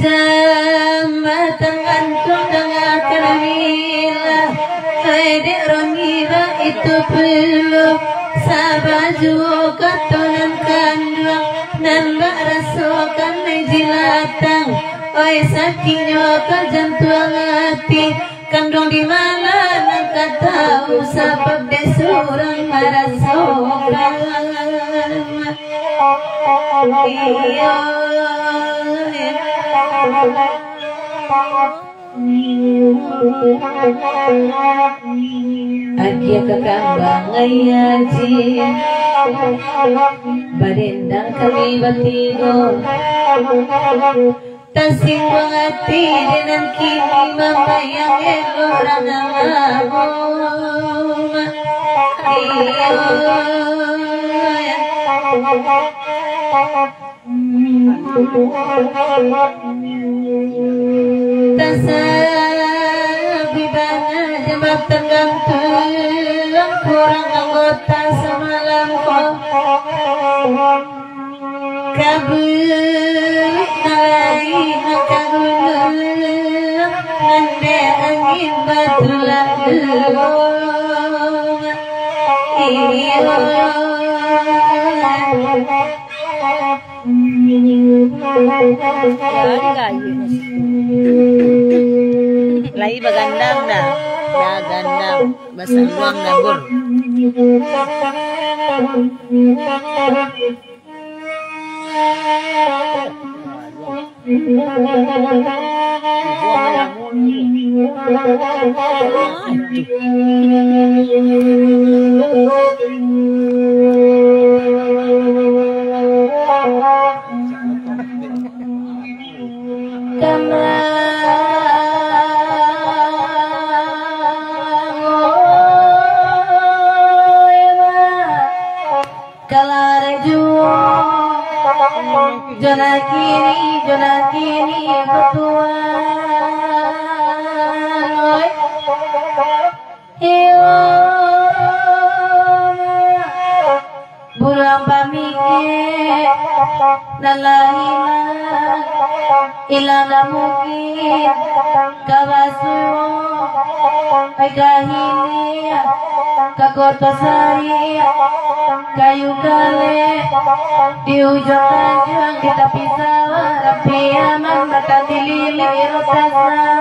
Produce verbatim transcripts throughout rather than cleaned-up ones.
Jambatan gantuang dangakan milah, hai dek Roni baitu pulo, saba juo kato nan kanduang, nan bak rasokan jilatang, oi sakiknyo ka jantuang ati. Kanduang di mana nan ka tahu, sabab dek surang marasokan. Iyo. Agiah ka kambang aia ciek, badendang kami batigo. Tasingguang ati dek nan kini mambayang elok ranang abung. Iyo. Tasabi bana jambatan gantuang, kurang anggota samalam ko. Kabuik nalai nan ka gulung, nan dek angin batulak-tulung. Iyo. Lai bagandang dah. Bagandang. Basaluang dah, Bur. Kalareh juo, jo nan kini, jo nan kini batuan. Oi. Iyo, buruang pamikir, nan lah ilang, ilang dah mungkin, ka basuo, pai ka hilir, ka Koto Sari, kayu kalek, di ujuang tanjuang, di tapi sawah, tapi aman, batang di lilik, rota sawah.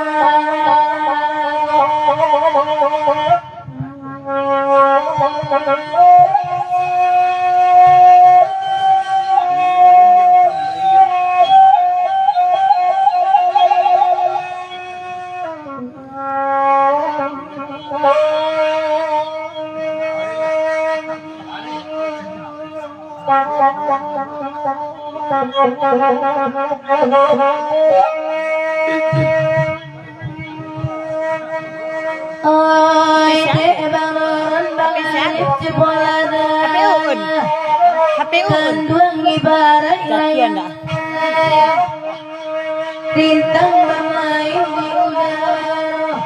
Oi, dek bangun, bangun, cipola dah. H P Uun. H P Uun. Kanduang ibarat layang. Lintang bamain di udaro.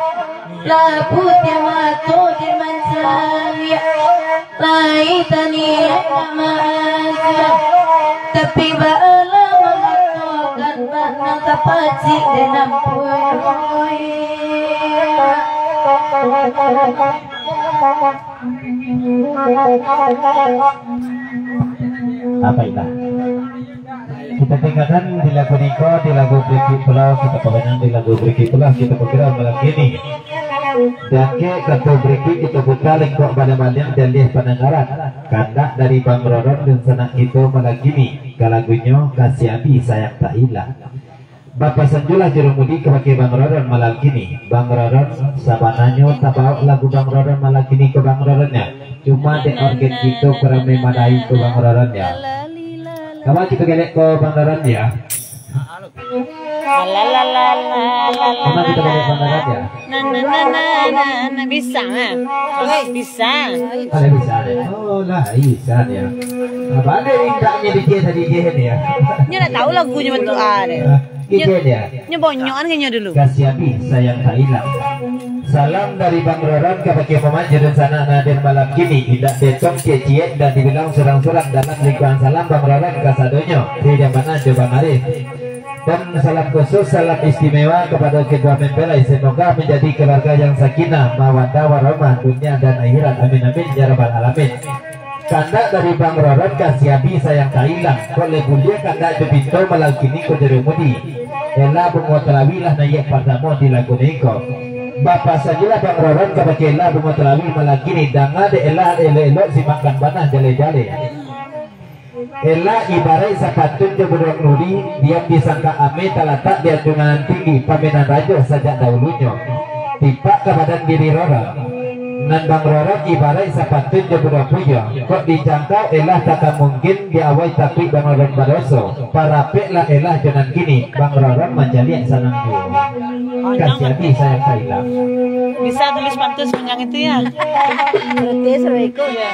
Lah putiah mato dek mancaliak. Lai taniaik nak maaja, tapi baalah mangatokan, bana tapacik dek nampuai. Apa itu? Kita tinggalkan di lagu niko, di lagu berikut pulo, kita paganang di lagu berikut pulo, kita paganang malam kini. Dakek kato berikut kita puta lengkok baliang-baliang jaleh pandangaran. Kandak dari Bang Roron dan sanak kito malam kini, ka lagunyo Kasih Abi Sayang Tak Hilang. Bapasan juolah jurumudi kabake Bang Roron malam kini. Bang Roron, sabananyo tabaok lagu Bang Roron malam kini ko Bang Roron yo. Cuma dek orgen kito kurang memadai ko Bang Roron yo. Kama kito galek ko Bang Roron yo. Alah, alah, alah, alah, alah, alah. Kama kito galek Bang Roron yo. Na, na, na, na, na, na, bisa, ha? Bisa. Alah, bisa deh. Oh, lah, bisa dia. Abang deh mintanya dikit tadi dia ni yo. Nyo ndak tahu lagunyo bantuak a deh. Ah. Nyo, nyo bonyokan ka nyo dulu. Kasiabi sayang tak ilang. Salam dari Bang Roron ka Bang Muhammad Jurun Sanak Nadir malam kini. Indak detong ciek-ciek, indak dibilang surang-surang dalam lingkungan salam Bang Roron kasadonyo. Di mana jo Bang Arif. Dan salam khusus, salam istimewa kepada kedua mempelai. Semoga menjadi keluarga yang sakinah, mawaddah, warahmah, dunia dan akhirat. Amin, amin, ya rabbal alamin. Kandak dari Bang Roron kasiabi sayang tak ilang. Kok lai buliah kandak jo pinto malam kini ko Jurumudi. Elah Bungo Telawi lah naiak partamo di lagu niko. Bapasanlah Bang Roron ka Bang Elah Bungo Telawi malam kini. Danga dek Elah elok-elok, simakkan bana jaleh-jaleh. Elah ibaraik sapatun jo buruak nuri, diam di sangka ameh talatak di anjuangan tinggi, pamenan rajo sajak dahulunyo. Tipak ka badan diri Roron. Nan Bang Roron ibaraik sapatun jo buruak puyuah, kok dijangkau Elah takah mungkin di awai takuik Bang Roron badoso. Parapeklah Elah jo nan kini, Bang Roron mancaliak sanang juo. Kasiabi sayang tak ilang. Bisa tulis pantun sepanjang itu ya. Berarti sebaiknya. Ya.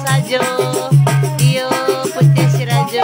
Rajo, iyo, Puti si Rajo.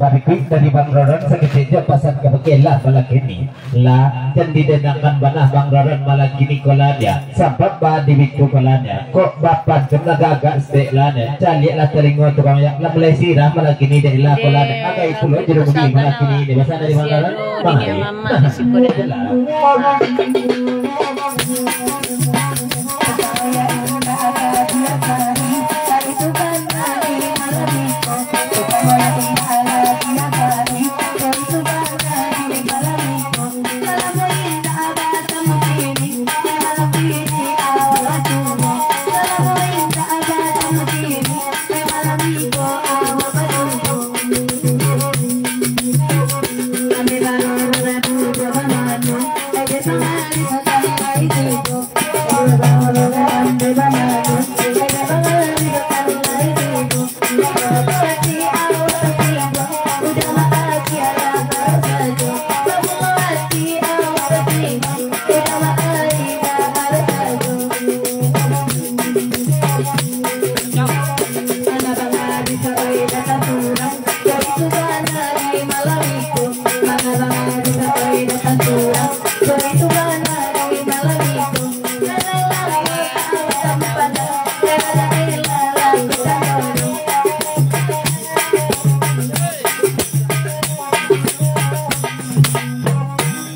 Barikuik dari Bang Roron, saketek jo pasan ka bakeh lah malam kini. Lah, jan didengakan bana Bang Roron malam kini ko lah nyo. Sabab ba di bitu ko lah nyo. Kok bapantun agak-agak stek lah nyo. Caliaklah talingo tu Bang, yo. Lah mulai sirah malam kini dek lah ko lah nyo. Agai pulo juru budi malam kini ni. Pasan dari Bang Roron. Bang Roron. Nah, itulah.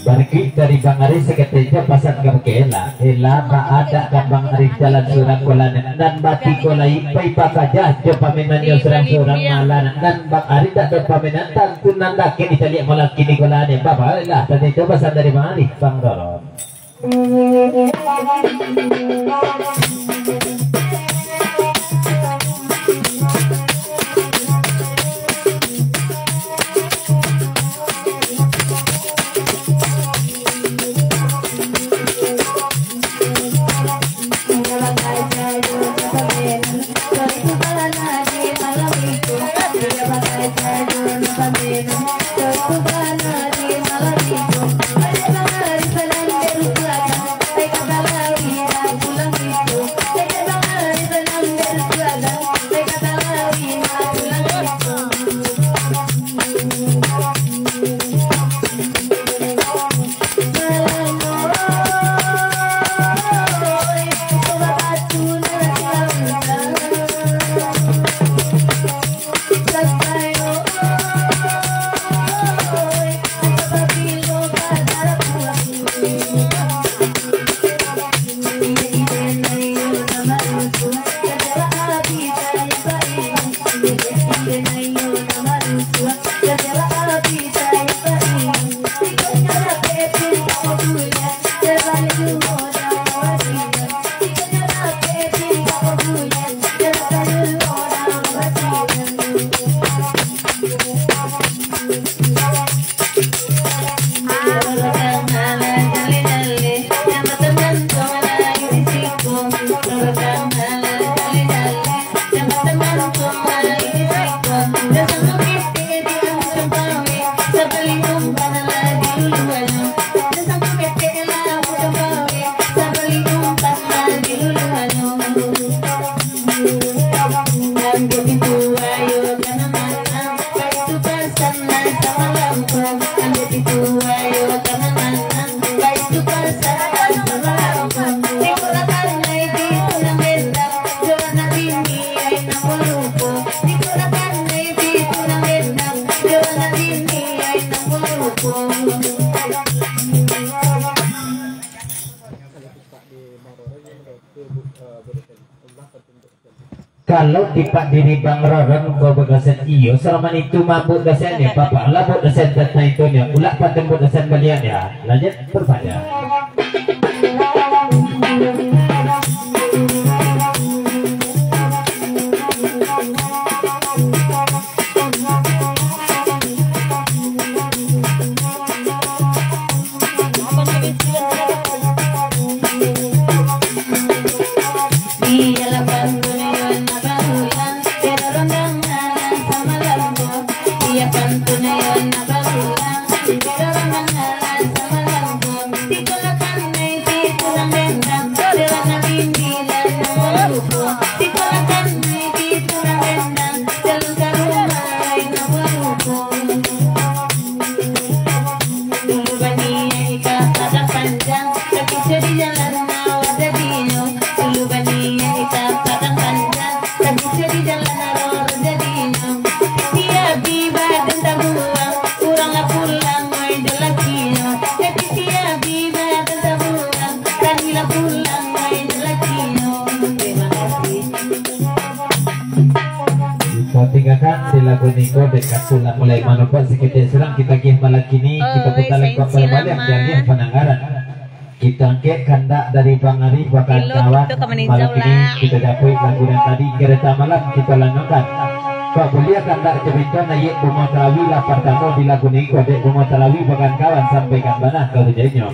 Barikuik dari Bang Arif, saketek jo pasan ka bakeh lah. Ela baadak kan Bang Arif jalan surang ko lah nyo. Nan batigo lai pai bakaja jo pamenannyo surang-surang malah. Nan Bang Arif dak ado pamenan, tantu nan dakek dicaliak malam kini ko lah nyo. Babalah, tadi tu pasan dari Bang Arif, Bang Roron. Kalau tipak diri Bang Roron ko bagasan iyo, salaman itu mabuk gasan ya, papak lah buk gasan tantang itunyo, ulak patumbuak gasan balian ya. Lanjut, berpada. Kita tinggakan di lagu niko, dek katu lah mulai manumpuk, saketek surang kita agiah malam kini, kita putar lengkok baliak, jaleh pandangaran. Kita angkek kandak dari Bang Arif, bakal kawan malam kini, kita dapat lagu yang tadi, Kereta Malam, kita lanjutkan. Kok buliah kandak Cemento, naiak Bungo Tarawi lah partamo di lagu niko, dek Bungo Tarawi bakal kawan, sampaikan bana ka ujanyo.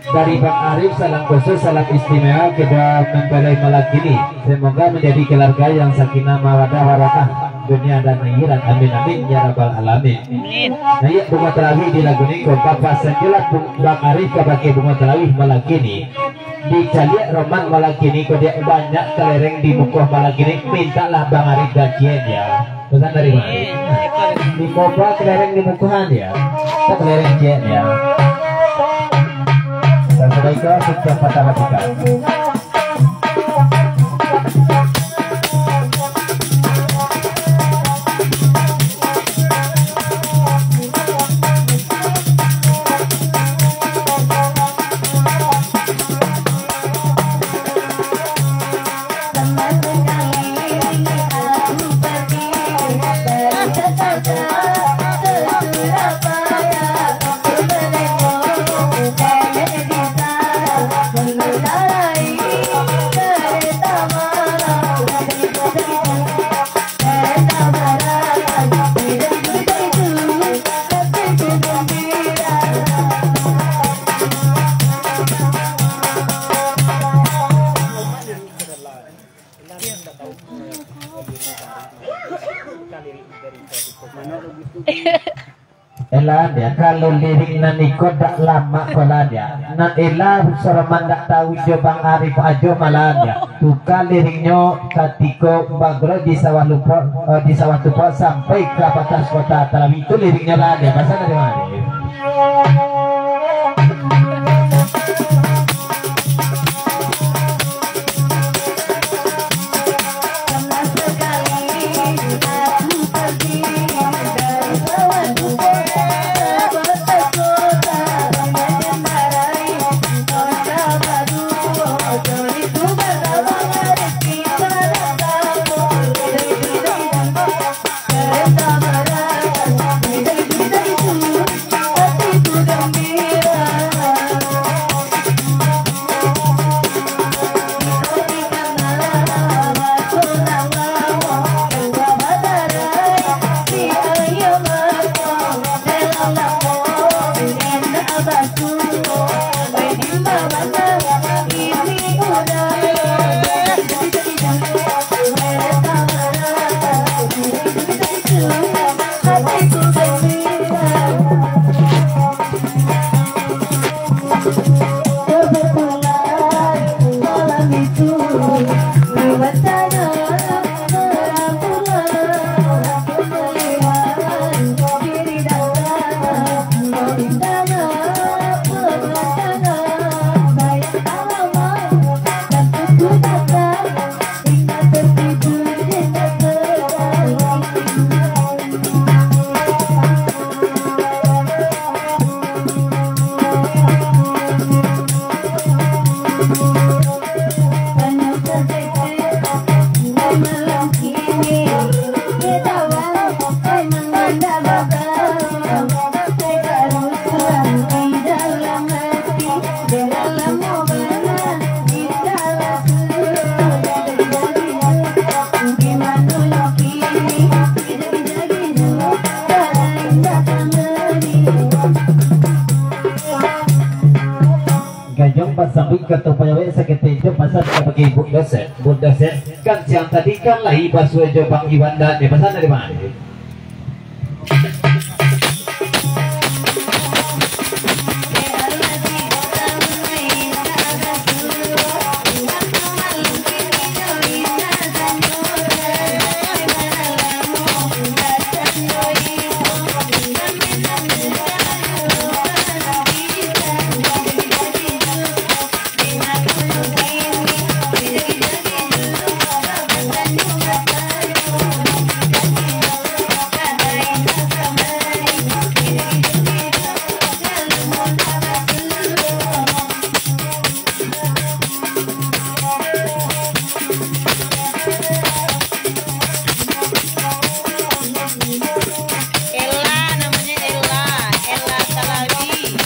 Dari Bang Arif, salam khusus, salam istimewa, kedua mempelai malam kini. Semoga menjadi keluarga yang sakinah mawadah warahmah dunia dan akhirat. Amin, amin, ya rabbal alamin. Amin. Naiak Bungo Tarawi di lagu niko, papasan jo lah Bang Arif kabake Bungo Tarawi malam kini. Dicaliak roman malam kini, kok dek banyak kelereng di muko malam kini, mintaklah Bang Arif gajian ya. Pesan dari Bang Arif. Di muko kelereng di muko dia. Tak kelereng ciek ya. Sasabaika setiap patah hatikan. Elah dia, kalau lirik nan iko dak lamak ko lah dia. Nan elah soroman dak tahu jo Bang Arif ajo malah dia. Buka liriknyo katiko bagro di sawah lupo, eh, di sawah tupo sampai ka batas kota Talawi. Itu liriknyo lah dia. Pasal dari mana dia? Pasambuik kato pagawai saketek jo pasan kabake Bun Dosen. Bun Dosen, kan siang tadi kan lai basuo jo Bang Iwan dan nyo pasan dari ma? Ella, namanya Ella, Ella Salabi.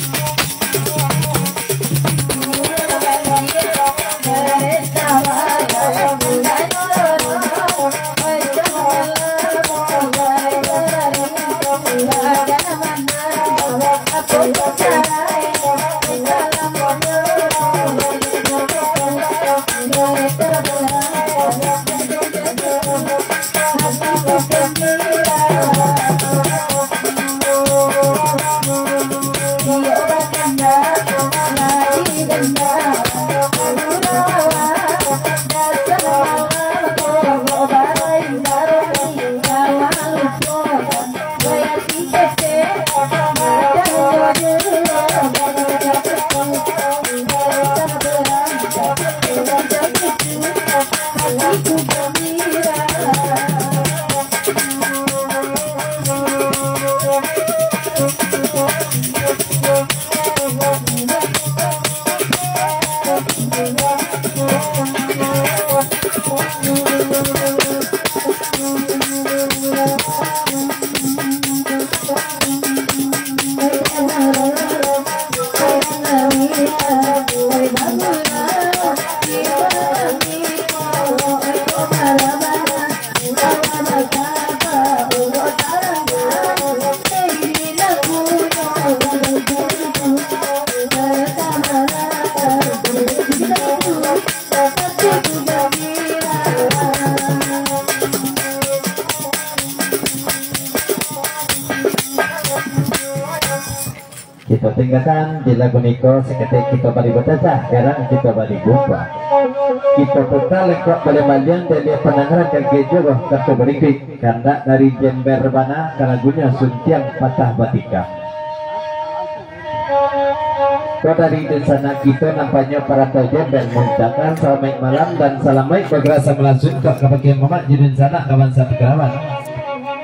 Kito tinggakan di lagu niko, saketek kito bari bacacah, garang kito bari bumpa. Kito puta lengkok baliang-baliang, dari pandangaran ka gerejo, kato barikuik, kandak dari jember bana, ka lagunyo Suntiang Patah Batika. Ko dari dunsanak kito nampanyo Parantau Jember, mangucapkan salamaik malam dan salamaik bagarasa malasuang ka, kabake mamak jo dunsanak kawan sapakaraban.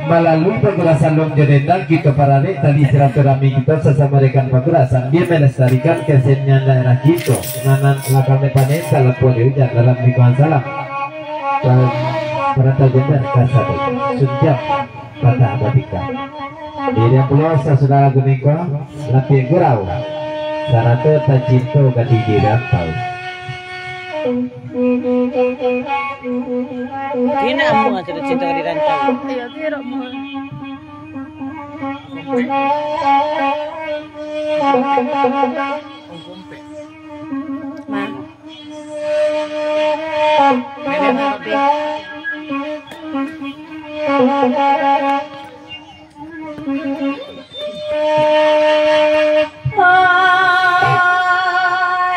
Malalui pagulah saluang jo dendang, kito pararek tali silaturahmi kito sasamo rekan pagulah, sambia malestarikan kasenian daerah kito. Nan lah kami panen, talampua di ujan dalam lingkungan salam. Dan Parantau Jember kasado, Suntiang Patah Batika. Diri pulo sasudah lagu niko, Lapiak Gurau, sarato Tacinto ka di Rantau. Pina amuah tu cinta di rantau. Iya, pina amuah. Ma. Ada ma, Be?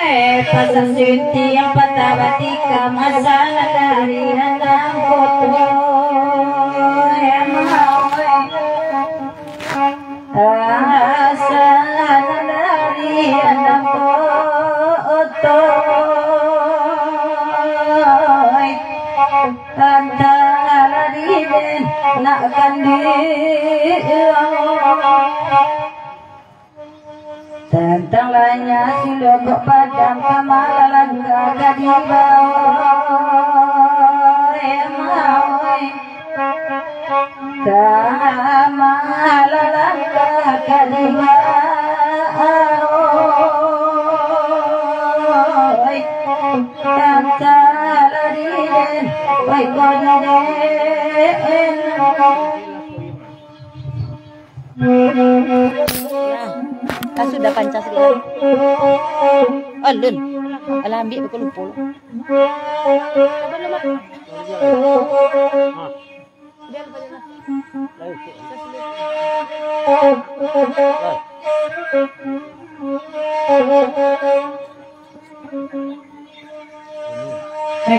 Oi, pasang Suntiang Patah Batika, masalah dari anam koto. Masalah dari anam koto. Antara di den nak kandiang. Tantang lanya silokok padang, kamalalan ka di bawah, emang. Kamalalan ka di bawah, oi. Tantang lari den, oi, kono den. Nah, kan sudah pancas dia. Oh, lun. Alah, ambiak, aku lupo lah.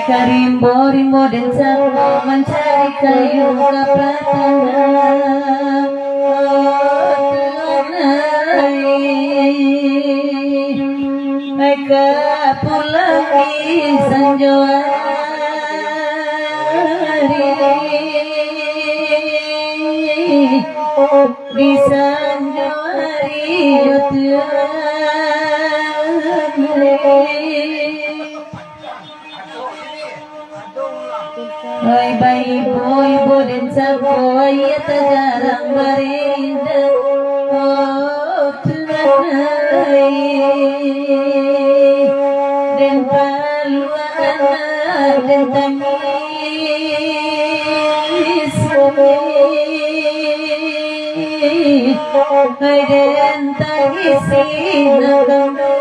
Ka rimbo-rimbo den samo mancari kayu ka patang. Ka pulang di sanjo ari. Di sanjo ari, yo Tuhan. Oi, baibo-ibo den samo, ayah tajarang barindang. Oh, Tuhan ai, den paluah anak den tangis. Hai den tangisi nan kami.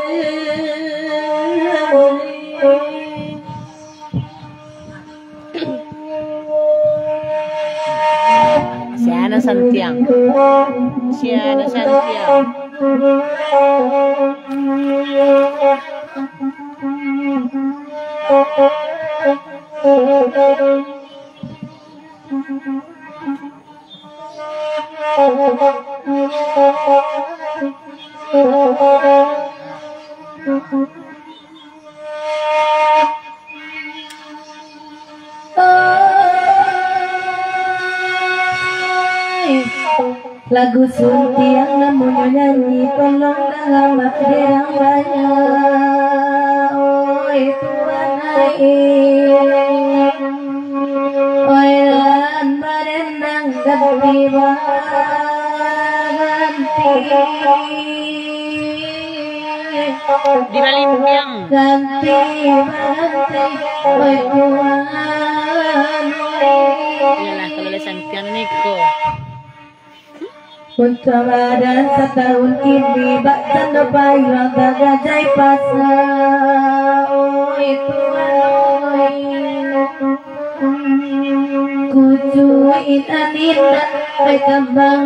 Siana santiang. Siana santiang. Lagu Suntiang namonyo nyanyi, tolong danga mak derang banyak. Oi Tuhan ai, oi nan barendang ganti baganti. Di Balimpiang. Ganti baganti, oi Tuhan. Iyolah, kalau lah santiang niko. Untuak badan satahun kini, bak tando payuang tagajai pasa. Oi Tuhan, oi. Kucuik anin nan bakambang.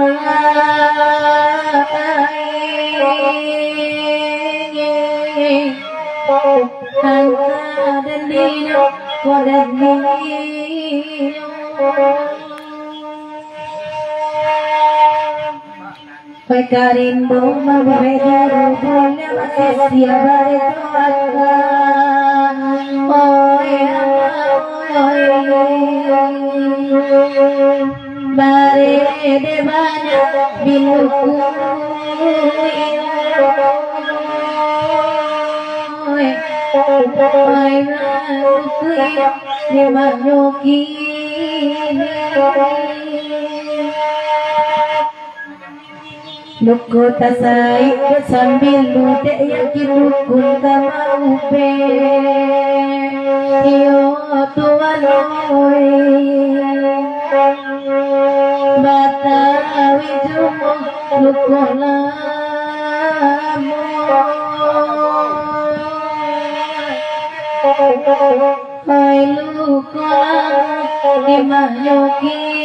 Hanta dan dino, wadah dino. Pai ka rimbo mambuek daru, buliah masih sia barituakan. Oi, oi, barede banyak biluku. Oi, oi, biluku, di manyo kini. Luko tasaik sambil ludek, yakin dukun ka maubek. Iyo Tuhan oi, Batawi jumo luko lamo. Hai luko lamo di manyo kini.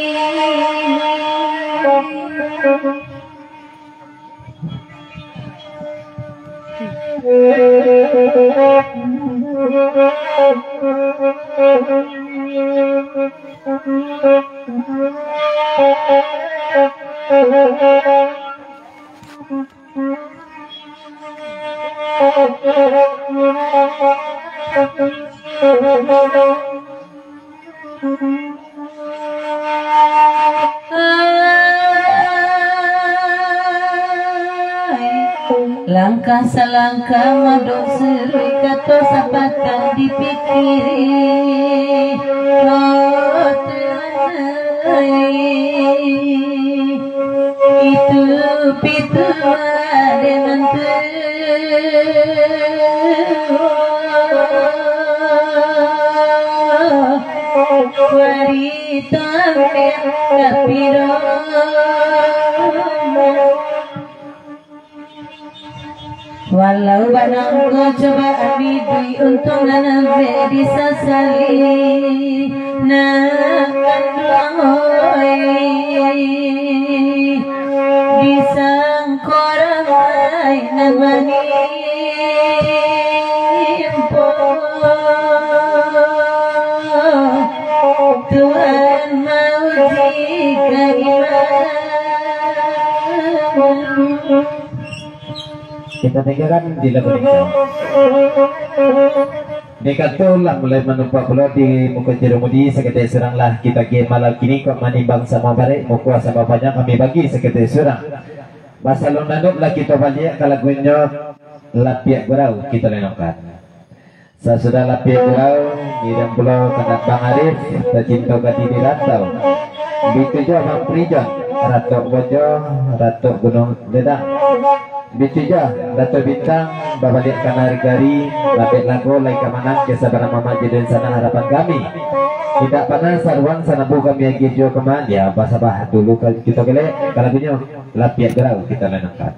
Langkah salangkah madok seruih, kato sapatah dipikiri. Oh, Tuhan ai. Itu pituah dengan tu. Wari tambah kapiro. Walau bak nangko cobaan iduik, untuang nan ambek disasali, nak kanduang oi, disangko ramai nan manimpo. Tuhan mauji kaimanan. Kita tinggalkan di lagu ningko. Dek kato lah mulai manumpak pulo di muko jurumudi, saketek surang lah kita agiah malam kini, kok manimbang samo barek muko samo panjang kami bagi saketek surang. Basalun danuak lah kito baliak ka lagunyo Lapiak Gurau kito lenongkan. Sasudah Lapiak Gurau, ngirin pulo ka Bang Arif, tacinto ka di rantau. Bitujuah Bang Prijon, Ratok Bojo, Ratok Gunuang Ledang. Bitujuah Dato Bintang, babaliak ka nagari, Lapiak Lago, lai ka manang, kesabaran Mamak Jidin sana harapan kami. Indak panah saruang sanambu kami agiah juo kama, ya, basabah dulu ka kito kelek, ka lagunyo. Lapiak Gurau kito lenongkan.